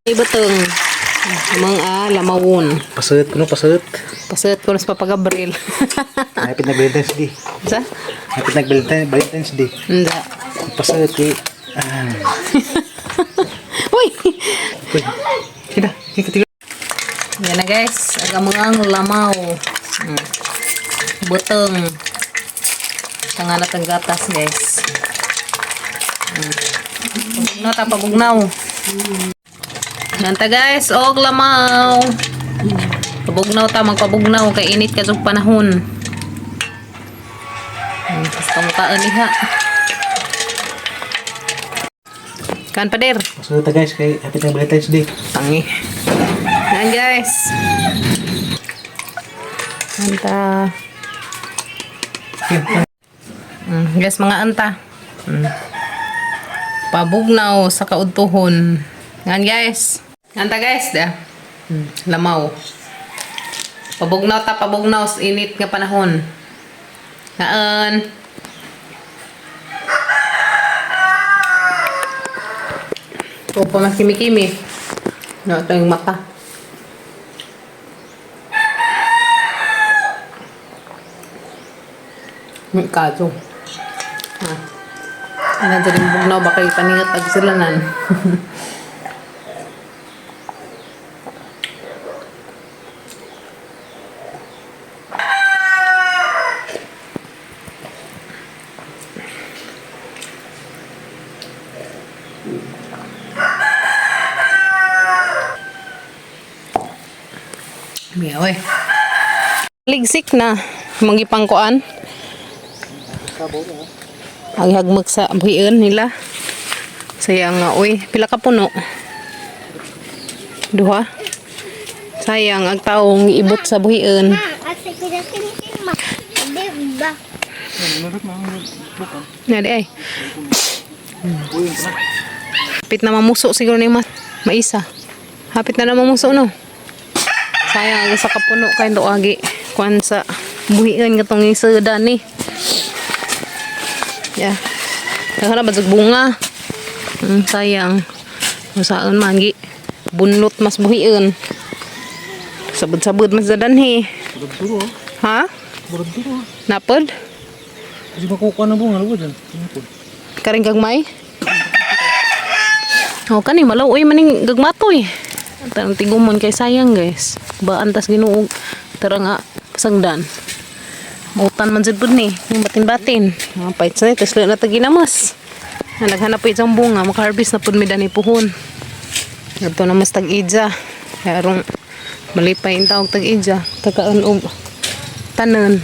Ibutong mga lamawon. Pasut, kuno pasut. Pasat ko na sa Papa Gabriel. Hapit na Valentine's Day. Sa? Hapit na Valentine's Day. Hindi. Pasut eh. Ah. Uy! Uy. Kita, kita tiga. Yan na, guys. Ang mga lamaw. Butong. Tanga na tang gatas, guys. Pabugnaw ta, pabugnaw. Yan ta, guys. Og lamaw. Pabugnaw ta, magpabugnaw. Kay init ka panahon. Tapos kamutaan iha. Kan pader. Pasut ta, guys, kay hapit na Valentine's Day. Tangi. Yan, guys. Anta. Guys, mga anta. Pabugnaw sa kaudtuhon. Yan, guys. Anta, guys. Da. Lamaw. Pabugnaw ta, pabugnaw sa init nga panahon. Naan. Opo, mas kimi-kimi. No, ito yung mata. May kaso. Ah. Ano dyan yung bugnaw, baka ipaningat ag sila nan. Miyaw eh. Ligsik na. Mangipangkuan. Ang hagmag sa buhian nila. Sayang nga, uy. Pila ka puno? Duha? Sayang, ang taong ibot sa buhian. Nadi ay. Hapit na mamuso siguro ni maisa. Hapit na na mamuso, no? Sayang, ang sa kapuno kay agi kuan sa buhian katong isda ni. Yeah. Daghan na ba sa bunga? Sayang. Saan man gi bunlot mas buhian. Sabod-sabod mas dadanhi. Burod duro. Ha? Burod duro. Napod? Kasi makukuha na bunga luwa dyan. Karing gagmay? O kani malaw oy maning gagmatoy. Tanang tigumon kay sayang, guys. Baan tas Ginoo tara nga pasangdan. Mautan man jud pud ni, yung batin-batin. Mga pait sa tas na ta ginamas. Na naghanap po isang bunga, maka-harvest na pud mi dani puhon. Adto na mas tag-ija. Karong malipay in tawag tag-ija, tagaan og tanan.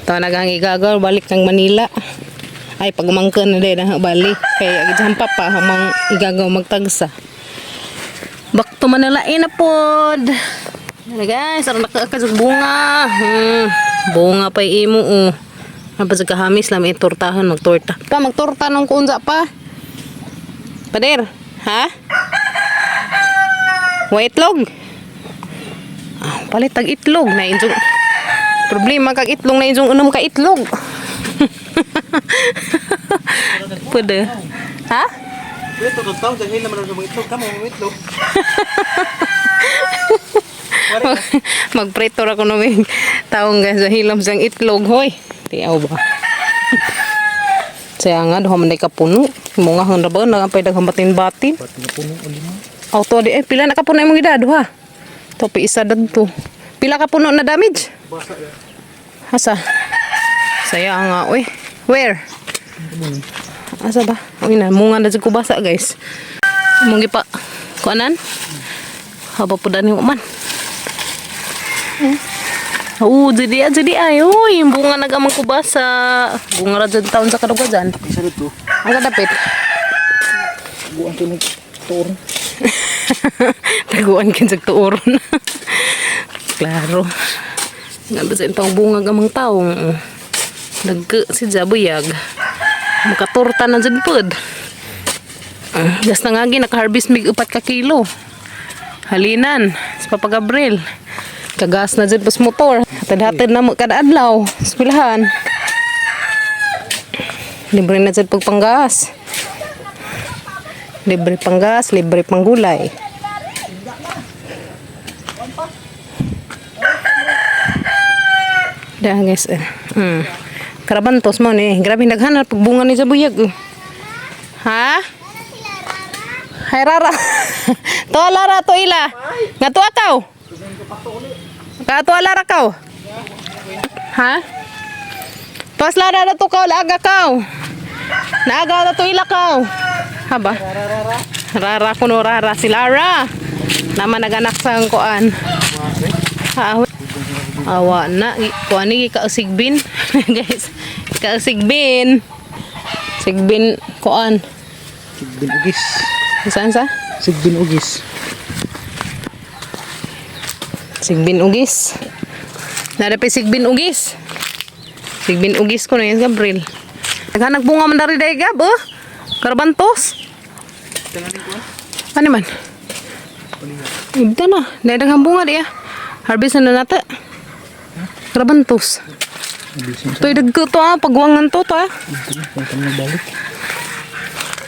Ito nagang igagaw, balik ng Manila. Ay, pagmangkan na din ang balik. Kaya agad papa, hamang igagaw magtagsa. Back to Manila eh na pod. Ano, guys, aron nakakasug bunga. Bunga pa imo oh. Ano pa sa kahamis lang may tortahan magtorta. Pa magtorta nung kunza pa. Pader, ha? Wa itlog. Ah, palit tag itlog na injong problema kag itlog na injong unom ka itlog. Pwede. Ha? Ito to tao dahil naman sa mga itlog kamo mga itlog. Magpretor ako na may taong guys sa hilam siyang itlog hoy. Tiyaw ba? Saya nga duha man day kapuno. Mo nga hang ba na pay daghang batin-batin. Ba't nga puno o lima? Auto di eh pila na kapuno imong gida duha. Topi isa dadto. Pila ka puno na damage? Basa ya. Asa? Saya nga oy. Where? Asa ba? Uy na, munga na jud ko basa, guys. Mong gipa kuanan? Haba po dani man. Oo, jadi ah, jadi ay. Uy, yung bunga nagamang kubasa. Bunga ra jud taon sa kadugajan. Isa dito. Ang kadapit. Buang to ng tuor. Taguan kin sa tuoron. Klaro. Nga ba sa intang bunga gamang taong. Oh. Nagka si Jabuyag. Makatorta na jud pod. Ah, gas na nga gi naka-harvest mig 4 ka kilo. Halinan sa Papa Gabriel. Kagas na jud pas motor. Hatad-hatad na mo kada adlaw. Eskwelahan. Libre na jud pagpanggas. Libre panggas, libre panggulay. Dah guys. Eh. Karabantos mo ni. Grabe daghan na pagbunga ni sa buyag. Eh. Ha? Hay Rara. To Lara to ila. Nga to akaw. Ka to Lara kaw. Ha? Tuas Lara na to kaw laaga kaw. Naaga na to ila kaw. Ha ba? Rara kuno Rara si Lara. Naman naganak sa kuan. Ha, awa na kuan ni kausigbin guys. Kausigbin. Sigbin kuan. Sigbin ugis. Saan sa? Sigbin ugis. Sigbin ugis. Nadapi sigbin ugis. Sigbin ugis ko na yan, Gabriel. Naghanag bunga man dari day, Gab, oh. Karabantos. Ano man? Ibda na. Nadaghang bunga di ah. Harvest na na nata. Karabantos. To'y dagko to ah. Pagwangan to to ah. Balik.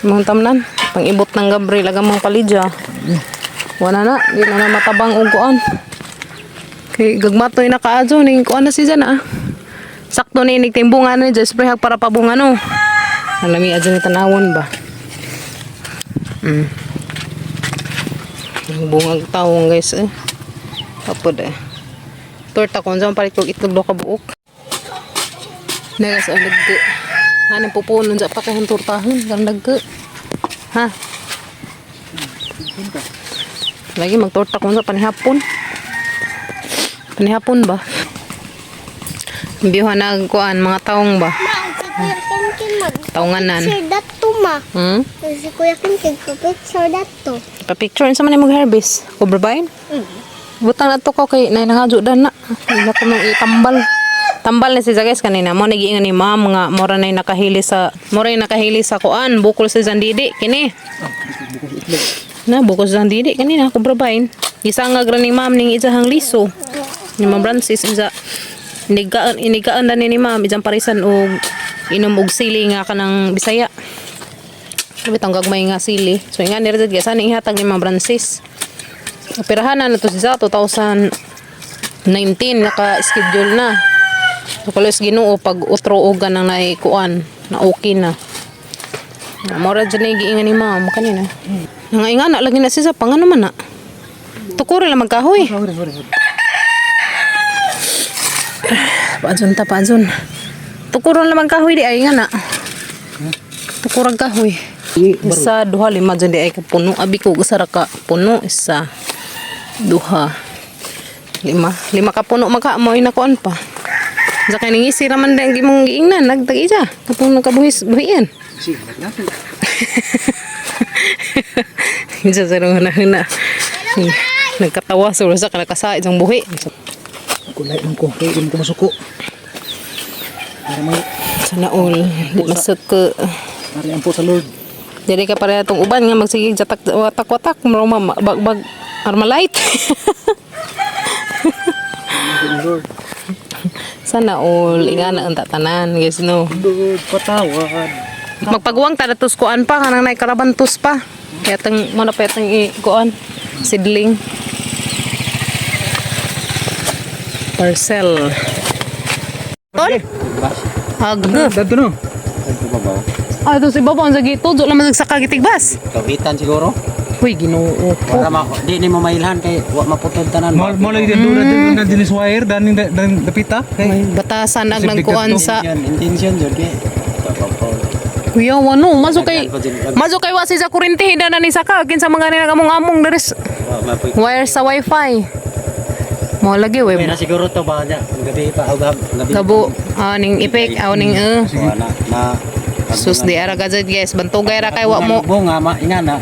Mga tamnan. Pang-ibot ng Gabriel. Agang mga palidya. Wala na. Di na na matabang uguan. Kay gagmatoy na kaadyo. Ning kuan na si Jan ah. Sakto ni inig timbungan ni Jess Prehag para pabunga no. Ang lami adyo ni tanawon ba. Ang bungag taong guys eh. Tapod eh. Torta ko unsa man palit kog itlog do ka buok. Nagas ang nagge. Hanin pupunon sa pakahang tortahon kan nagge. Ha? Lagi magtorta ko sa panihapon. Panihapon ba? Biyuhan na kuan mga taong ba? Ma, si Kuya Kinkin mag. Taonganan. Sir Dato, ma. Hmm? Si Kuya Kinkin, kapit Sir Dato. Pa-picture unsa man imong harvest? Cobra vine? Butang na to ko kay nay nangadyo dan na. Ila ko nang itambal. Tambal na si guys kanina mo nagiingan ni ma'am nga mora nay nakahili sa kuan bukol sa Zandidi kini. Na bukol sa Zandidi kanina cobra vine. Gisangag ra ni ma'am ning isahang liso. Ni Ma'am Francis isa inigaan inigaan na ni ma'am isang parisan og inom og sili nga kanang Bisaya. Sabi tong gagmay nga sili. So nga ni ra jud guys, ani ihatag ni Ma'am Francis. Operahan na to siya 2019 naka-schedule na. So kalos Ginoo pag utro og ganang naikuan na okay na. Na mora jud ni giingan ni ma'am kanina. Nangainga na lagi na siya sa pangano man na. Tukuri lang magkahoy. Sorry, sorry, sorry. Paanson ta paanson. Tukuron lang magkahoy di ay nga na. Tukurang kahoy. Isa, duha, lima dyan di ay ka puno. Abi ko usa ra ka puno. Isa, duha, lima. Lima ka puno magka mo inakuan pa. Sa kaning isi raman din ang imong giingnan nagtag isa. Kapuno ka buhis buhian. Sige, natin. Isa sa na na. Nagkatawa sa sa kanakasaid ang buhi. Kulay man ko. Kaya ko masuko. Para may Sana all di masuk. Para ang po sa Lord. Dili ka pareha tong uban nga magsigig jatak watak-watak mura ma bagbag armalite. Lord. Sana all ingana ang tatanan guys no. Lord, patawad. Magpaguwang ta datos kuan pa kanang nay karabantos pa. Kaya tang mo na pa tang i kuan sidling. Parcel. Tol? Agde. Dito no. Ah, ito si Baba ang sagito. Diyo naman nagsaka gitigbas. Kawitan siguro. Uy, Ginoo ko. Para ma di nimo mailhan kay wa maputol tanan. Mo mo lagi dito na dinis wire daning daning dapita. Kay May batasan ag nagkuan sa Intention, intention jud kay. Kuya, wano, maso kay wasi sa kurinti hida na ni saka kinsa mga ni nagamong-among daris Wa mapoy. wire sa wifi. Mo lagi May web. na siguro to ba niya. Gabi pa og gabi. Gabo aning ipek aw ning eh. Wa na na Sus di ara ka jud, guys, bantugay ra kay wa mo. Bunga ma ingana.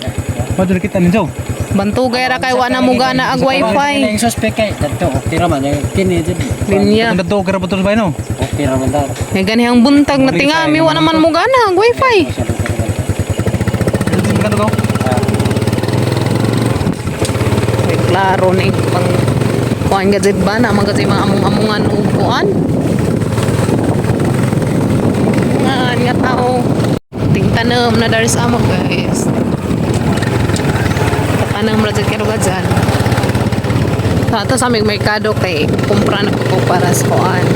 mo dito kita ninjo. Bantugay ra kay wa na mo gana ag wifi. Yung suspect kay dadto okay ra man eh, kini jud. Linya. Dito kay rapot sa no. Okay ra man daw. May ganihang buntag na tingami wa naman mo gana ang wifi. Dito ka ko. Ay, klaro ni pang kuan ka jud ba na mga mga among-amongan og kuan. Daghan nga tao. Tingtanom na dari sa amo, guys. Katanam ra jud kay ruga dyan. Sa ato sa aming merkado kay kumpra na ko para sa kuan.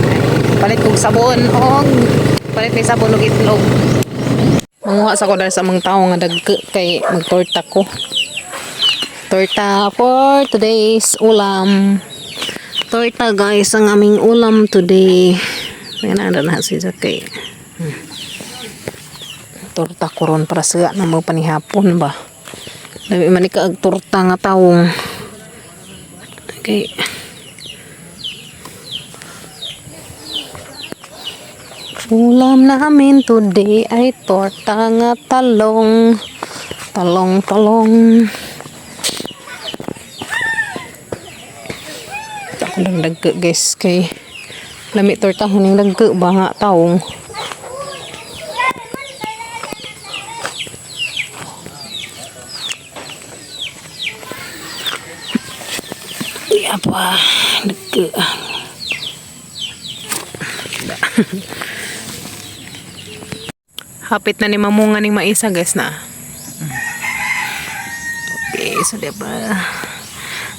Palit kog sabon og palit may sabon og itlog. Manguha sa ko dahil sa mga tao nga dagko kay magtorta ko. Torta for today's ulam. Torta, guys, ang aming ulam today. Ayan na na siya kay. Torta ko ron para sa na mo panihapon ba. Dami man ni ka og torta nga tawong. Okay. Ulam namin today ay torta nga talong. Talong, talong. Ako lang dagko, guys, kay lami torta huning dagko ba nga taong. Iya pa, dagko. Hapit na ni mamunga ning maisa, guys, na. Okay, so diba.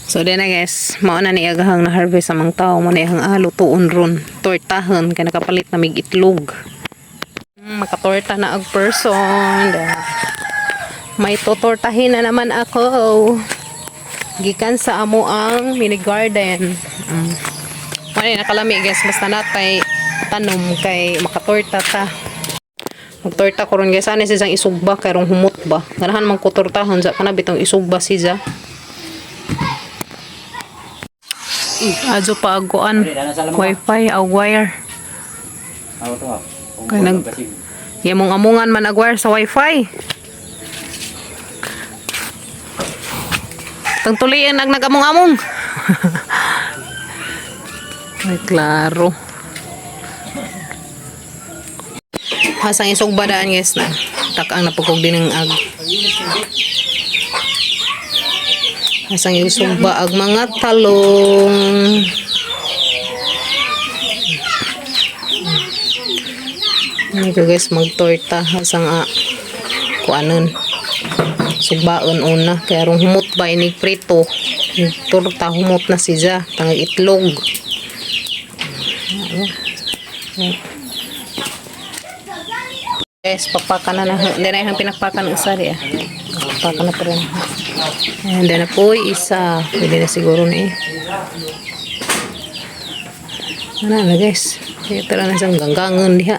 So di na, guys, mao na ni agahang na harvest sa mga tao mo ni ang lutuon ron. Tortahon kay nakapalit na mig itlog. Makatorta na og person. May totortahin na naman ako. Gikan sa amo ang mini garden. Wala nakalami, guys, basta natay tanom kay makatorta ta. Magtorta ko ron, guys, ani siyang isugba kay rong humot ba. Ganahan man ko tortahon sa kana bitong isugba siya. Ajo pa aguan wifi aw wire. Ako to ah. Kay yamong amungan man ag wire sa wifi. Tang tulian ag nagamong-among. Ay, klaro. Hasang isugba daan, guys, na. Takang napugog din ang ag. Hasang isugba ag mga talong. Ano ko, guys, magtorta hasang a kuanon. Sugbaon una kaya rong humot ba inig prito. Torta humot na siya tangag itlog. Guys, pakpakan na na. Hindi na yung pinakpakan ng isa di ah. Pakpakan na pa rin. Ayan, na po isa. Pwede na siguro na eh. Ano na, guys. Kaya tara na siyang ganggangan diha.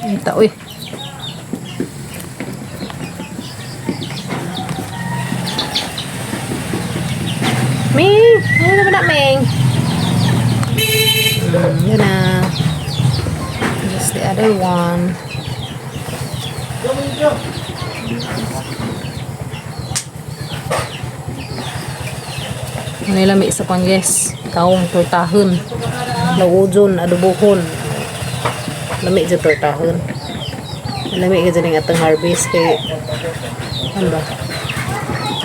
Ito, uy. Ming! Ano naman na, Ming? Yun na. This is the other one. Ano yung lami isa pang, guys? Kaong tortahon. Laujon, adobohon. Lami dyan tortahon. Lami ka dyan yung atong harvest kay ano ba?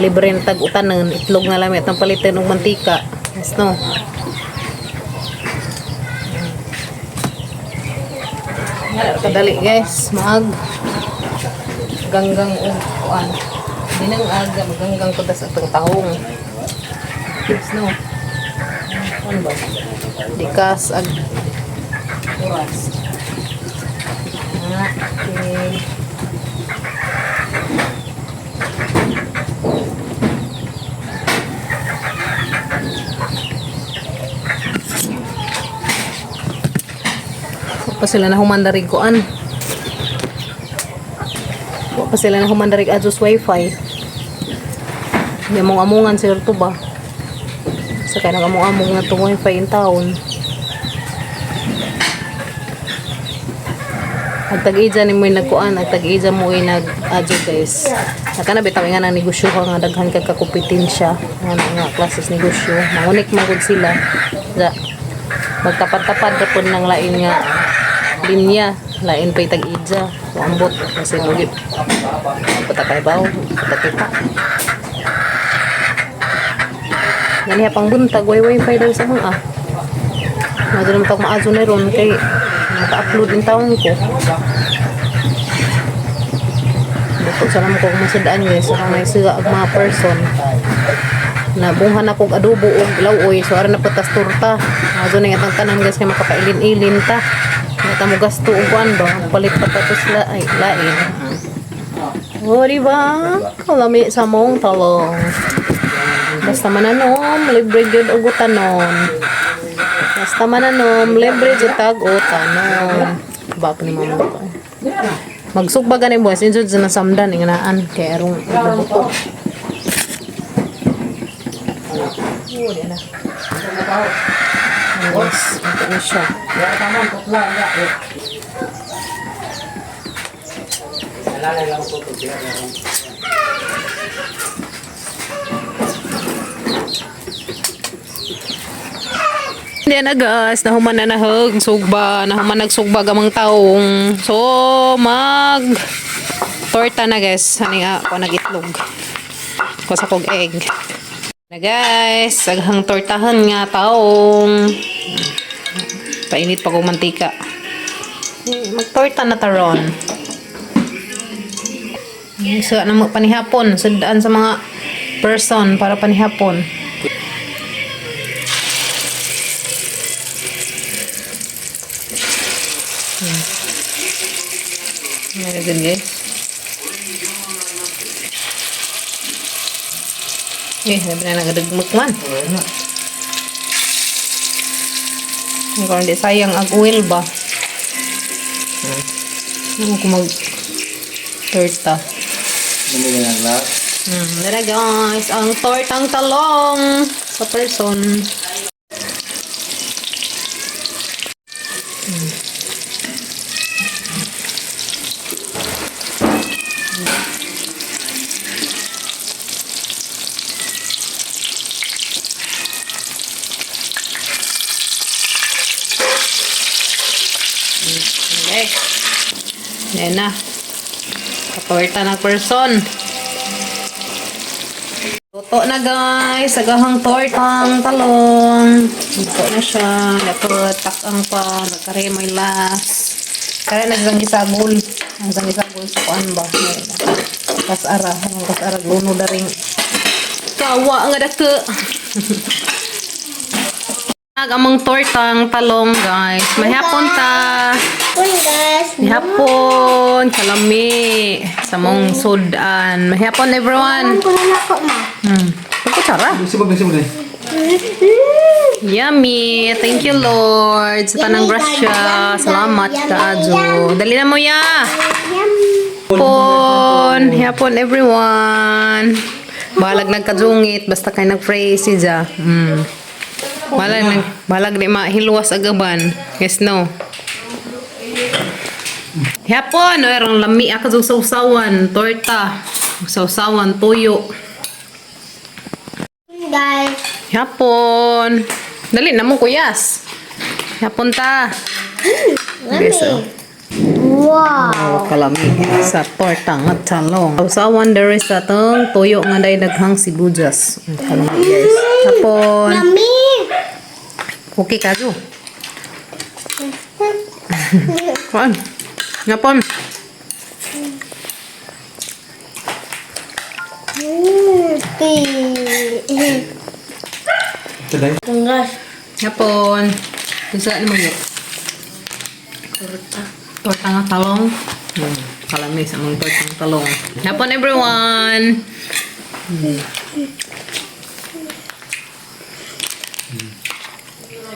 Libre na tag-utanon. Itlog na lami atong palitan og mantika. Yes, no? Kadali, guys, maag ganggang og kuan. Dinang aga maganggang ko das atong tahong. Yes, no? Ano ba? Dikas ag oras. Okay. Wa pa sila na humandarig kuan. Wa pa sila na humandarig adtos wifi. May mong amungan sir to ba? Sa kaya nag-among-among na itong wifi in town. Ang tag-ija ni mo yung nagkuan, ang tag-ija mo yung nag-adyo, guys. Naka na bitaw nga nang negosyo ka nga daghan kag kakompetensya nga nga klases negosyo. Mangunik man gud sila. Da. Magtapad-tapad ra pud ng lain nga linya, lain pa'y tag-ija. So, ambot kasi mo gid. Patakay baw, patakita. Ganiha pang buntag, way wifi daw sa mga. Nga doon naman maazo na ron kay maka-upload in taon ko. Bukod sa naman ko masadaan guys, sa may siga ang mga person na bunghan ako og adobo og lawoy so ara na patas torta. Nga doon ang atang tanan guys kay makapailin-ilin ta. Nga ta mo gasto og kuan ba, palit pa tapos la ay lain. O, di ba? Kalami sa mong talong. Basta mananom, libre gyud og utanon. Basta mananom, libre jud tag utanon. Bak ni mama ko. Magsugba gani boys, injud sa nasamdan inganaan kay arong buto. Oh, di na. Yes, ito na siya. Hindi na guys, nahuman na nahag, sugba, nahuman nagsugba gamang taong. So, mag torta na guys, ani nga ako nagitlog. Ko sa kog egg. Na guys, aghang tortahan nga taong. Painit pa kog mantika. Magtorta na taron. So, ano mo panihapon, sudaan sa mga person para panihapon. Meron din guys. Eh, sabi na nagadagmak man. Ang kung hindi sayang ang oil ba? Ano ko mag torta. Hindi na lang. Dara guys, ang tortang talong sa person. Okay. Yan na. Katorta ng person. Luto na guys, agahang tortang talong. Luto na siya. Dapat takang pa, nagkare may last. Kaya nagsang isagol. Ang sang isagol sa kuan ba? Kasara, ang kasara luno da ring. Kawa nga dako. Among tortang talong guys. Mahapon ta. Pun guys. Mahapon, kalami sa mong sudan. Mahapon everyone. Ko na nako ma. Pagkutsara. Sibag na sibag na. Yummy! Thank you, Lord. Sa tanang grasya. Salamat ka, Ajo. Dali na mo, ya! Yum. Hapon! Hapon, everyone! Balag nagkajungit. Basta kay nag-pray si Ja. Balag, nag, balag di mahilwas agaban. Yes, no? Hapon! Erong lami ako sa sausawan. Torta. Sausawan, tuyo. Pun guys. Hapon. Dali na mo kuyas. Hapon ta. Yummy. Wow. Oh, kalami sa torta nga talong. Usawan there is atong tuyo nga day daghang sibuyas. Ang kalami guys. Hapon. Yummy. Okay ka jo. Kuan. Hapon. Today. Pun guys. Hapon. Unsa ni mo yo? Torta. Torta nga talong. Kalami sa mga tortang talong. Hapon everyone.